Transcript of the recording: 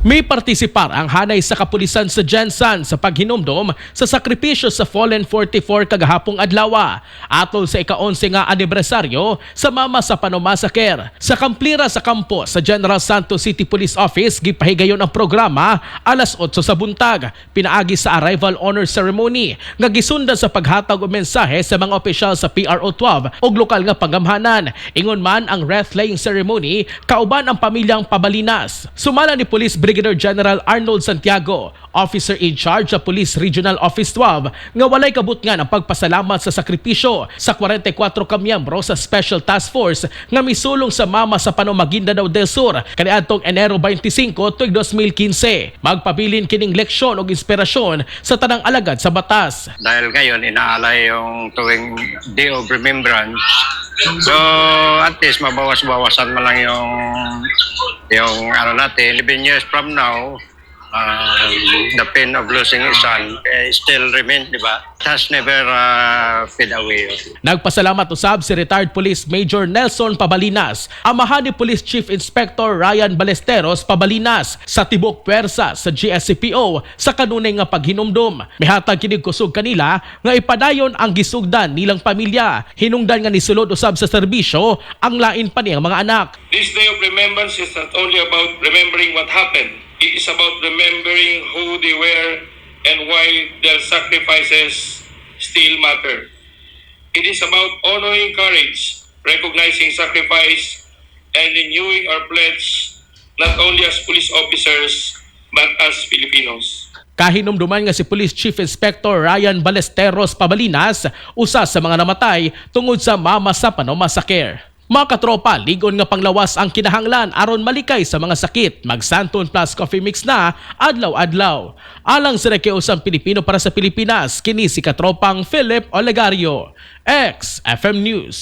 May partisipar ang hanay sa kapulisan sa GenSan sa paghinumdom sa sakripisyo sa Fallen 44 kagahapong adlaw atol sa ika-11 nga anibersaryo sa Mamasapano Massacre. Sa Kamplira sa kampo sa General Santos City Police Office, gipahigayon ang programa alas 8 sa buntag pinaagi sa arrival honor ceremony nga gisundan sa paghatag og mensahe sa mga opisyal sa PRO 12 ug lokal nga panggamhanan. Ingon man ang wreath laying ceremony kauban ang pamilyang Pabalinas. Sumala ni Police Brigadier General Arnold Santiago, officer in charge sa Police Regional Office 12, nga walay kabutngan ang pagpasalamat sa sakripisyo sa 44 ka miyembro sa Special Task Force nga misulong sa Mamasapano, Maguindanao del Sur kaniadtong Enero 25 tuig 2015. Magpabilin kining leksyon og inspirasyon sa tanang alagad sa batas. Dahil ngayon inaalay yung tuwing Day of Remembrance. So at least mabawas-bawasan mo lang yung ano natin. 11 years from now, the pain of losing a son eh, still remain, di ba? It has never fade away. Nagpasalamat usab si retired Police Major Nelson Pabalinas, amahan ni Police Chief Inspector Ryan Ballesteros Pabalinas, sa tibok puwersa sa GSCPO sa kanunay nga paghinumdum. Mihatag kini kusog kanila nga ipadayon ang gisugdan nilang pamilya. Hinungdan nga nisulod usab sa serbisyo ang lain pa niyang mga anak. This day of remembrance is not only about remembering what happened. It is about remembering who they were and why their sacrifices still matter. It is about honoring courage, recognizing sacrifice, and renewing our pledge not only as police officers but as Filipinos. Kahinumduman nga si Police Chief Inspector Ryan Ballesteros Pabalinas usa sa mga namatay tungod sa Mamasapano Massacre. Mga katropa, ligon nga panglawas ang kinahanglan aron malikay sa mga sakit. Mag-Xanthone Plus Coffee Mix na adlaw-adlaw. Alang sa Usang Pilipino para sa Pilipinas, kini si katropang Philip Olegario. XFM News.